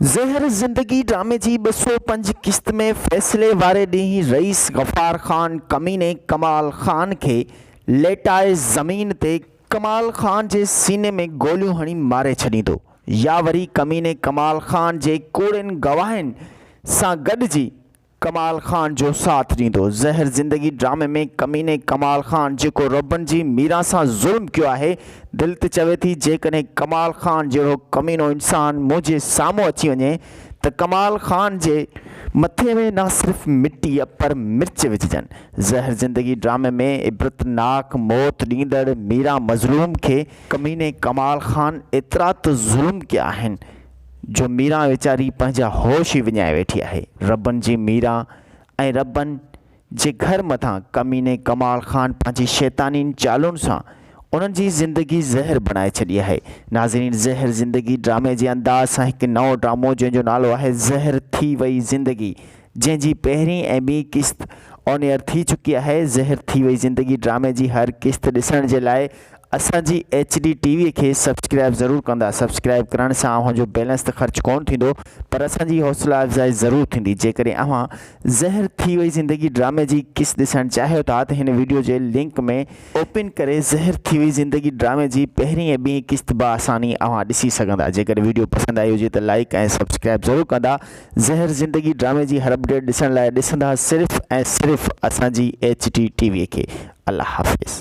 زهر زندگي ڊرامي جي 205 قسط ۾ فيصلي واري ڏينهن رئيس غفار خان ڪميني ڪمال خان کي ليٽائي زمين تي ڪمال خان جي سيني ۾ گوليون هڻي ماري ڇڏيندو يا وري ڪميني ڪمال خان جي ڪوڙين گواهين سان گڏجي ڪمال خان جو ساٿ ڏيندو. زهر زندگي ڊرامي ۾ ڪميني ڪمال خان جيڪو ربن جي ميران سان ظلم ڪيو آهي دل ته چوي ٿي جيڪڏهن ڪمال خان جهڙو ڪمينو انسان منهنجي سامهون اچي وڃي ته ڪمال خان جي مٿي ۾ نه صرف مٽي پر مرچ وجهجن. زهر زندگي ڊرامي ۾ عبرتناڪ موت ڏيندڙ ميران مظلوم کي ڪميني ڪمال خان ايترا ته ظلم ڪيا آهن جو ميران ويچاري پنهنجا هوش ئي وڃائي ويٺي آهي. ربن جي ميران ۽ ربن جي گهر مٿان ڪميني ڪمال خان پنهنجي شيطانين چالن سان انهن جي زندگي زهر بڻائي ڇڏي آهي. ناظرين زهر زندگي ڊرامي جي انداز سان هڪ نئون ڊرامو جنهن جو نالو آهي زهر ٿي وئي زندگي جنهن جي پهرين ۽ ٻي قسط آن ايئر ٿي چڪي آهي. زهر ٿي وئي زندگي ڊرامي جي هر قسط ڏسڻ جي لاء اسان جي ايڇ ڊي ٽي وي کي سبسڪرائب ضرور ڪندا سبسڪرائب ڪرڻ سان اوهان جو بيلنس ته خرچ ڪون ٿيندو پر اسان جي حوصلا افزائي ضرور ٿيندي جيڪڏهن اوهان زهر ٿي وئي زندگي ڊرامي جي قسط ڏسڻ چاهيو ٿا ته هن ويڊيو جي لنڪ ۾ اوپن ڪري زهر ٿي وئي زندگي ڊرامي جي پهرين ۽ ٻي قسط با آساني اوهان ڏسي سگهندا جيڪڏهن ويڊيو پسند آئي هجي ته لائيڪ ۽ سبسڪرائب ضرور ڪندا زهر زندگي ڊرامي جي هر اپڊيٽ ڏسڻ لاء ڏسندا صرف ۽ صرف اسان جي ايڇ ڊي ٽي وي کي الله حافظ.